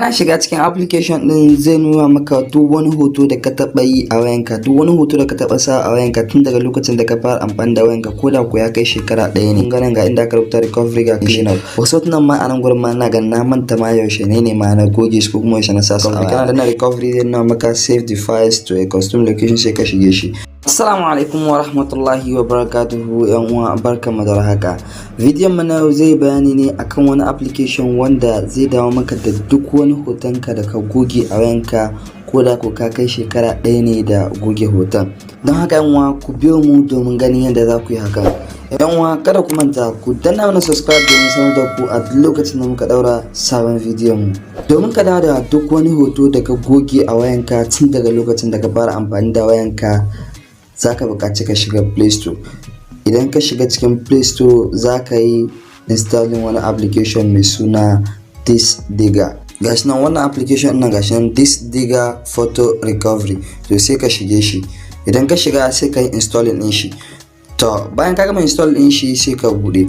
Kana shiga cikin application din, zai nuna maka duk wani hoto da ka taɓa yi a wayanka, duk wani hoto da ka taɓa sa a wayanka tun daga lokacin da ka fara amfani da wayanka, ko da ko ya kai shekara 1 ne. Kun ga nan, ga inda aka rubuta recovery, ga clean up. Wasu hotunan ma a nan gurin ma ina ganin na manta ma yaushe ne ma na goge su ko kuma yaushe na sa su a waya. Kana danna recovery, zai nuna maka save the files to a custom location, sai ka shige shi. Assalamu alaikum wa rahmatullahi wa barakatuhu. Yan uwa, barkanmu da haka. Bidiyon mu na yau zai bayani ne akan wani application wanda zai dawo maka da duk wani hotonka da ka goge a wayanka, ko da ko ka kai shekara 1 ne da goge hoton. Don haka yan uwa, ku biyo mu domin ganin yadda za ku yi hakan. Yan uwa, kada ku manta ku danna mana subscribe domin sanar da ku a duk lokacin da muka daura sabon bidiyon mu. Domin ka dawo da duk wani hoto da ka goge a wayanka tun daga lokacin da ka fara amfani da wayanka, za ka buƙaci ka shiga Play Store. Idan ka shiga cikin Play Store, za ka yi installing wani application mai suna Disk Digger. Gashi nan wannan application ɗin, gashi nan, Disk Digger Photo Recovery. To, sai ka shige shi. Idan ka shiga, sai ka yi installing ɗin shi. To, bayan ka gama install ɗin shi, sai ka buɗe.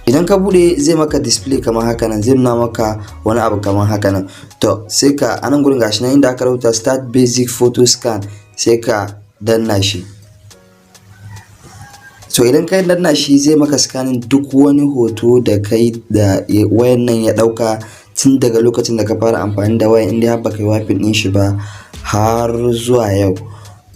Idan ka bude, zai maka display kamar haka nan, zai nuna maka wani abu kamar haka nan. To, sai ka anan gurin, gashi nan inda aka rubuta "Start basic photo scan", sai ka danna shi. So idan ka danna shi, zai maka scanning duk wani hoto da kai da wayan nan ya dauka tun daga lokacin da ka fara amfani da wayan, inda har baka yi wiping din shi ba, har zuwa yau.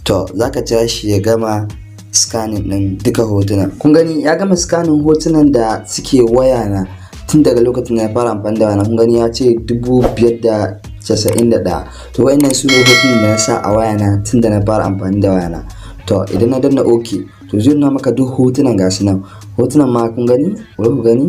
To, zaka jira shi ya gama scanning din duka hotunan. Kun gani, ya gama scanning hotunan da suke waya na tun daga lokacin da ya fara amfani da waya. Kun gani, ya ce 5091. To, wayannan su ne hotunan da na sa a waya na tun da na fara amfani da waya na. To, idan na danna OK, to zai nuna maka duk hotunan. Ga su nan hotunan ma, kun gani, wai ku gani,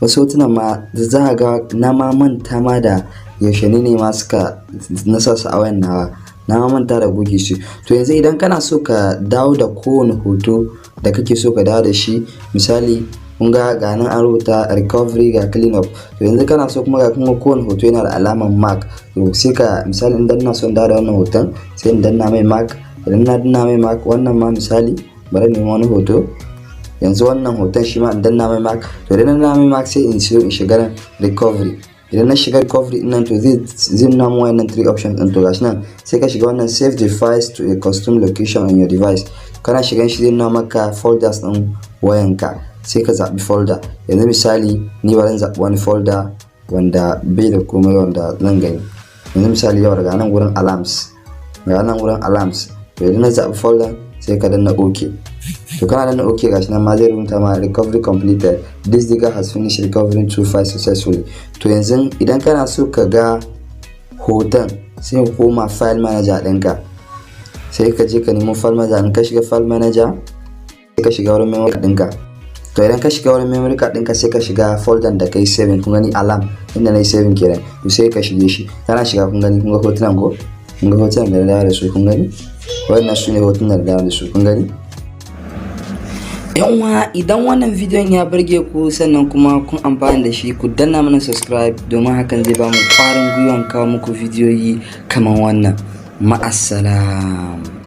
wasu hotunan ma da za ga na ma manta ma da yaushe ne ma suka na sa su a wayan nawa, na ma manta da goge su. To, yanzu idan kana so ka dawo da kowane hoto da kake so ka dawo da shi, misali, kun ga, ga nan an rubuta recovery, ga clean up. To, yanzu kana so kuma ga kuma kowane hoto yana da alamar mark. To, sai ka, misali, idan ina so in dawo da wannan hoton, sai in danna mai mark. Idan na danna mai mark, wannan ma, misali, bari nemi wani hoto yanzu, wannan hoton shi ma in danna mai mark. To, idan na danna mai mark, sai in so in shiga nan recovery. Idan na shiga recovery din nan, to zai nuna mun wayannan three options din. To, gashi nan, sai ka shiga wannan "Save the files to a custom location on your device". Kana shigan shi, zai nuna maka folders din wayanka, sai ka zaɓi folder. Yanzu misali, ni bari zaɓi wani folder wanda bai da komai wanda zan gani. Yanzu misali, yau daga nan gurin alarms, ga nan gurin alarms. To, idan na zaɓi folder, sai ka danna OK. To, kana danna OK, gashi nan ma zai rubuta ma "Recovery completed. Disk Digger has finished recovering two files successfully." To, yanzu idan kana so ka ga hoton, sai ka koma file manager ɗinka, sai ka je ka nemo file manager. In ka shiga file manager, sai ka shiga wurin memory card ɗinka. To, idan ka shiga wurin memory card ɗinka, sai ka shiga folder da kai saving. Kun gani, alarm inda na yi saving kenan. To, sai ka shige shi. Kana shiga, kun gani, kun ga hotunan ko? Kun ga hotunan da na dawo da su? Kun gani, wannan su ne hotunan da dawo da su, kun gani. Yan uwa, idan wannan bidiyon ya burge ku, sannan kuma kun amfani da shi, ku danna mana subscribe, domin hakan zai ba mu ƙwarin gwiwan kawo muku bidiyoyi kamar wannan. Ma'assalam.